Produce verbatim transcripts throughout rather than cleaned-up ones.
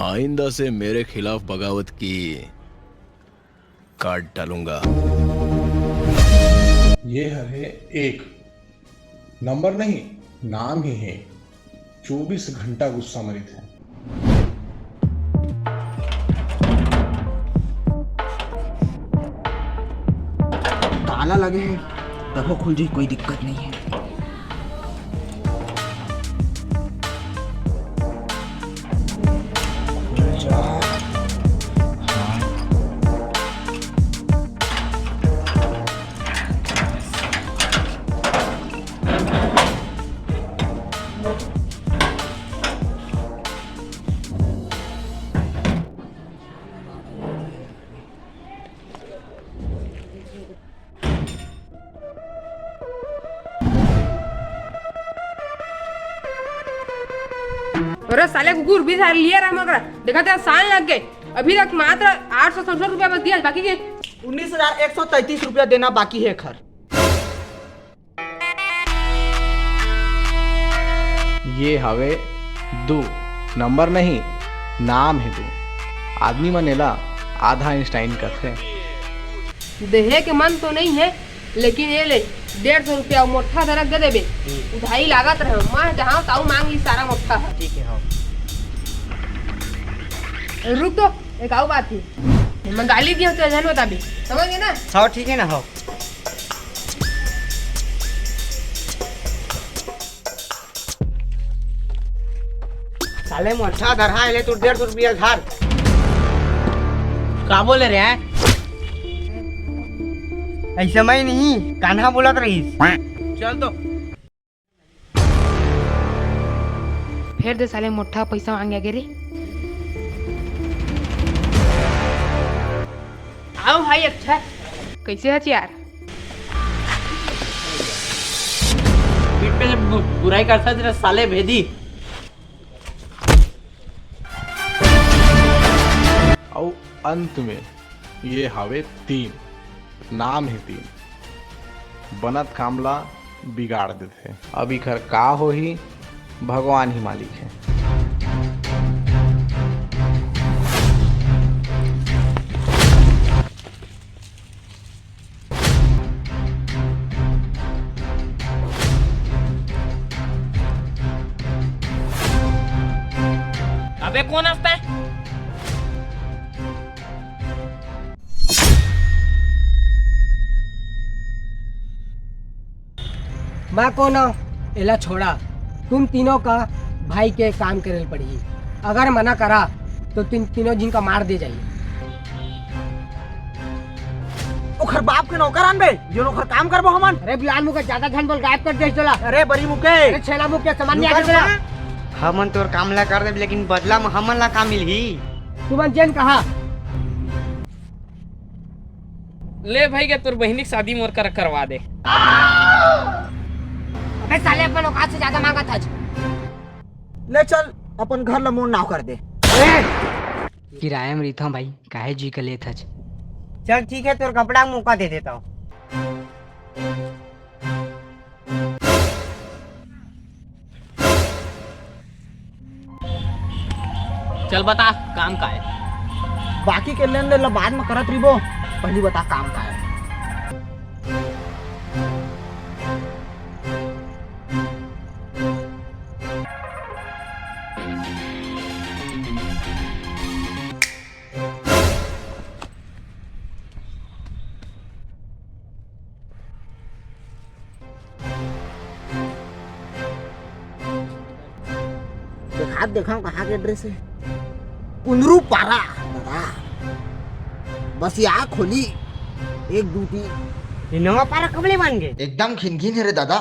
आइंदा से मेरे खिलाफ बगावत की, काट डालूंगा। ये हरे एक नंबर नहीं, नाम ही है, चौबीस घंटा गुस्सा मरित है। ताला लगे है, तभो खुल जाई, कोई दिक्कत नहीं है। अरे साले कुकुर, बीस हजार लिया रहा मगर, देखा तेरा साल लग गए, अभी तक मात्र आठ सौ सड़सठ रुपया बस दिया, बाकी के उन्नीस हजार एक सौ तैंतीस रुपया देना बाकी है खर। ये हवे दू, नंबर नहीं, नाम हे दू। आदमी मन एला आधा आइंस्टाइन कथे। देहे के मन तो नहीं है, लेकिन ये ले, डेढ़ सौ रुपया मोट्ठा धरक दे देबे। हम्म। उधारी लागत रहे, मैं जहाँ ताऊ मांग ली सारा मोट्ठा है। ठीक है, हाँ। रुक तो, एक आऊ बात है। मैं गाली दिया तो जन बता भी, समझ गए ना? हाँ, ठीक है ना, हाँ। साले मोट्ठा धरहा, ले तू डेढ़ सौ रुपया धर। का बोले रे? ऐसे मैं नहीं, कान्हा बोलत रहीस। चल तो। फेर दे साले मोट्ठा पैसा मांगे गे रे। आओ भाई, अच्छा। कैसे हच यार? पीठ पे जब बु-, बुराई करता तेरा साले भेदी। अउ अंत में ये हावे तीन, नाम हे तीन, बनत काम ला बिगाड़ देथे। अब इखर का होही, भगवान ही मालिक हे। अबे कोन हस तैं? मैं कोन हंव? एला छोड़ा। तुम तीनों का भाई के काम करे ल पड़ही। अगर मना करा तो तुम तीनों जिन का मार दे जाही। ओखर बाप के नौकर आनबे, जेन ओखर काम करबो हमन। अरे बिलाल मुकेश, ज्यादा झन बोल, गायब कर दे चला। अरे बरी मुकेश। अरे छेला मुकेश, सामान नहीं आके चला। हमन तोर काम ला कर देब, लेकिन बदला में हमन ला का मिलही? तुमन जेन कहा। ले भाई के तोर बहिनी के शादी मोर करा करवा दे। अबे साले, अपन औकात से ज्यादा मांगत हच। ले चल, अपन घर ला मोर नाव कर दे। किराया में रहिथंव भाई, काहे जी के लेत हच? चल ठीक है, तोर कपड़ा के मौका दे देता हूँ। चल बता, काम का है? बाकी के लेन देन ला बाद में करत रहिबो, पहली बता काम का है। देखात देखाव कहाँ के एड्रेस है। कुंदरू पारा दादा, बसिया खोली एक दू तीन। ये नवा पारा कब ले बन गए? एकदम खिनखिन है रे दादा।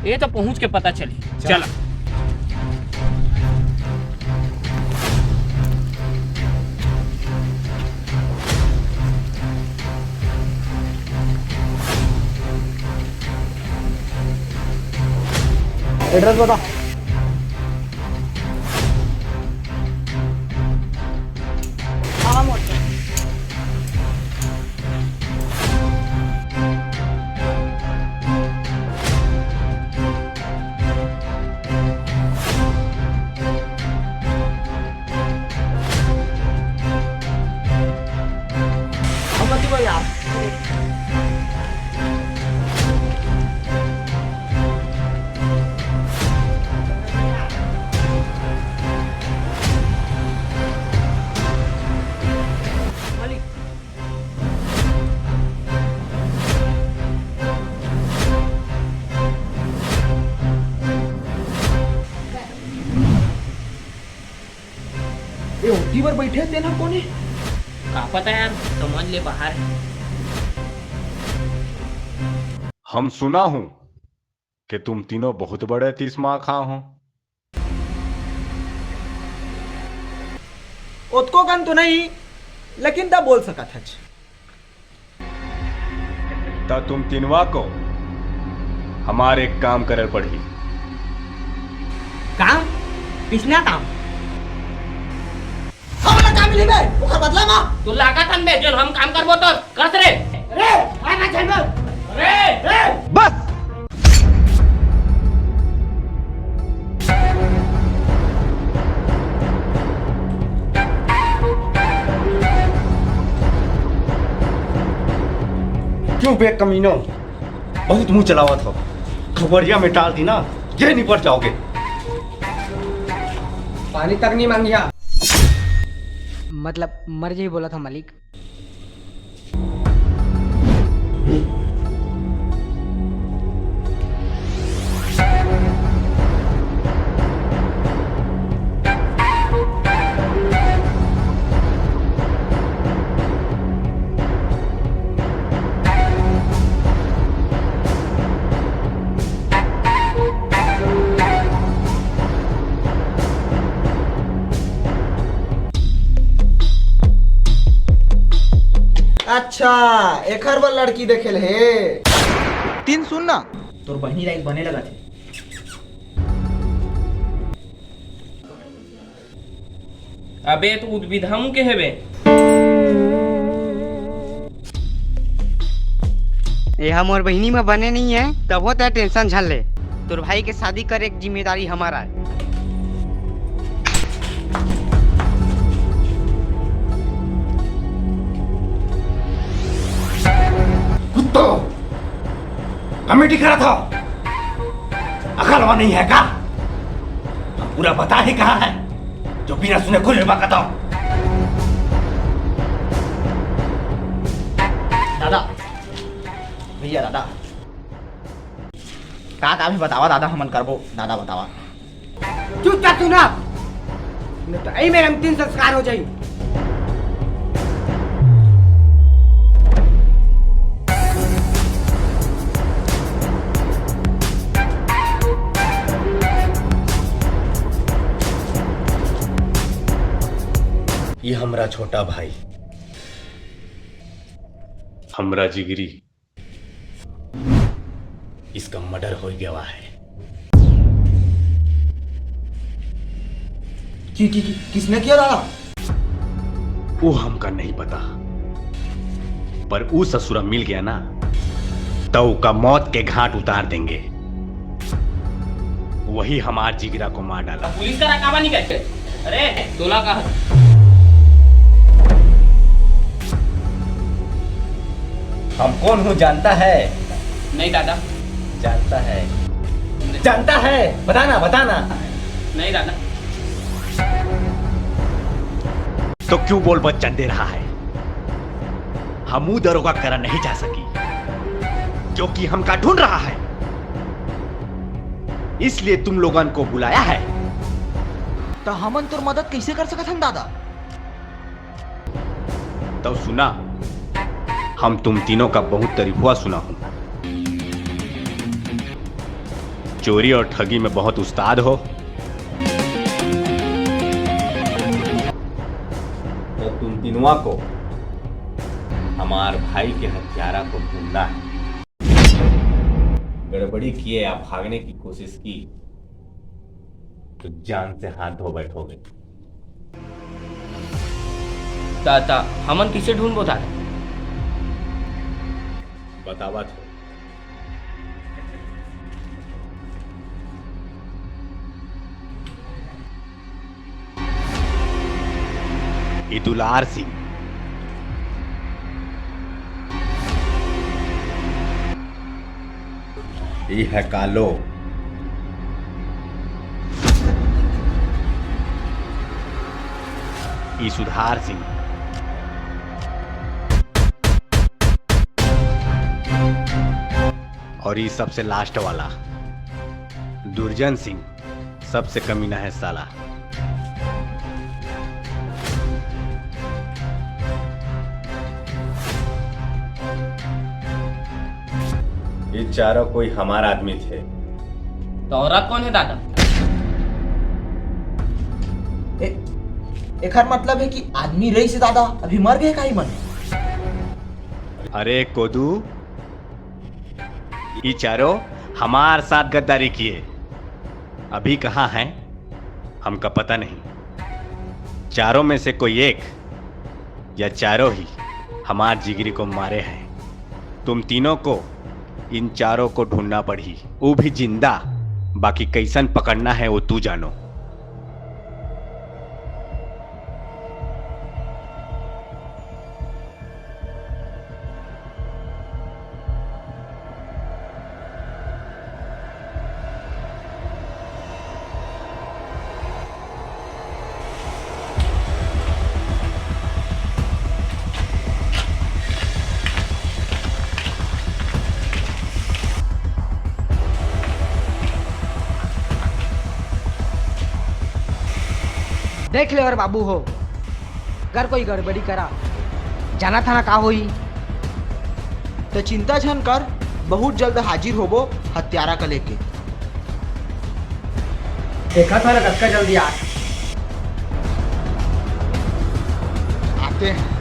ये तो पहुंच के पता चली। चल। चल। एड्रेस बता। बर बैठे हे, तेन ह कोन हे? का पता यार, समझ ले बाहर हे। हम सुना हूँ कि तुम तीनों बहुत बड़े तीस माँ खा हो। ओतको कन तो नहीं, लेकिन त बोल सकत हच। त तुम तीनवा को हमार एक काम करल पड़ही। काम? किसना काम? हमला काम मिली बे, ओकर बदला मा। तू लागत हन बे, जोन हम काम करबो तो कस रे। रे, आ ना चल बे। रे, रे। बस। क्यों बे कमीनो, बहुत मुंह चलावत हो। खबरिया में डाल दी ना, ये निपट जाओगे। पानी तक नहीं मांगिया। मतलब मर जाही बोला था मालिक। अच्छा, एखर बर लड़की देखे ल हे। तीन सुन ना। तोर बहिनी ला एक बने लगत हे। अबे, तू उद्भिद हम के हेबे। एहा मोर बहिनी म बने नहीं है, तभो तै टेंशन झन ले। तोर भाई के शादी करे के जिम्मेदारी हमारा है। कुत्तो, कमेटी करा था, अकलवा नहीं है का? हम पूरा बता ही कहा है, जो बिना सुने खुले बकता। दादा, भैया दादा, का काम है बतावा दादा, हमन करबो दादा, बतावा। चुपचाप सुना, नहीं तो यही मेरे अंतिम संस्कार हो जाए। ये हमरा छोटा भाई, हमरा जिगरी, इसका मर्डर हो गया है। कि, कि, कि, किसने किया दादा? वो हमका नहीं पता, पर ऊ ससुरा मिल गया ना, तो ओका मौत के घाट उतार देंगे। वही हमार जिगरा को मार डाला। पुलिस का रकाबा नहीं करते। अरे, तोला का? हम कौन हूँ जानता है? नहीं दादा। जानता है? जानता है? बताना, बताना। नहीं दादा। तो क्यों बोल बच्चन दे रहा है? हम ऊ दरोगा करा नहीं जा सकी, क्योंकि हमका ढूंढ रहा है, इसलिए तुम लोगन को बुलाया है। तो हमन तोर मदद कैसे कर सकत हन दादा? तो सुना, हम तुम तीनों का बहुत तारीफुआ सुना हूँ। चोरी और ठगी में बहुत उस्ताद हो। तो तुम तीनों को हमार भाई के हत्यारा को ढूंढना है। गड़बड़ी किए या भागने की कोशिश की तो जान से हाथ धो बैठोगे। ता, ता, हमन किसे ढूंढबो ता? बतावा थो। ई दुलार सिंह। ई है कालो। ई सुधार सिंह। और ई सबसे लास्ट वाला दुर्जन सिंह, सबसे कमीना है साला। ये चारों कोई हमार आदमी थे। तो औरत कौन है दादा? ए, एकर मतलब है कि आदमी रहिस हे दादा, अभी मर गए का ई मन? अरे कोदू, ये चारों हमार साथ गद्दारी किए, अभी कहाँ हैं हमका पता नहीं। चारों में से कोई एक या चारों ही हमार जिगरी को मारे हैं। तुम तीनों को, इन चारों को ढूंढना पड़ी, वो भी जिंदा। बाकी कैसन पकड़ना है वो तू जानो। देख ले और बाबू हो, अगर कोई गड़बड़ी करा, जाना था ना का होई। तो चिंता झन कर, बहुत जल्द हाजिर होबो हत्यारा का लेके। देखा था ना कतका जल्दी आ आते हैं।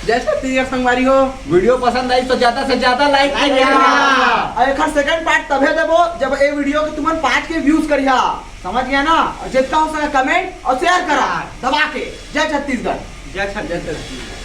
जय छत्तीसगढ़ संगवारी हो, वीडियो पसंद आई तो ज्यादा से ज्यादा लाइक करिए। और एकर सेकंड पार्ट तभे देबो जब ए वीडियो के तुमन पाँच के व्यूज करिहा, समझ गया ना? और जितना हो सके कमेंट और शेयर करा दबा के। जय छत्तीसगढ़। जय छत्तीसगढ़।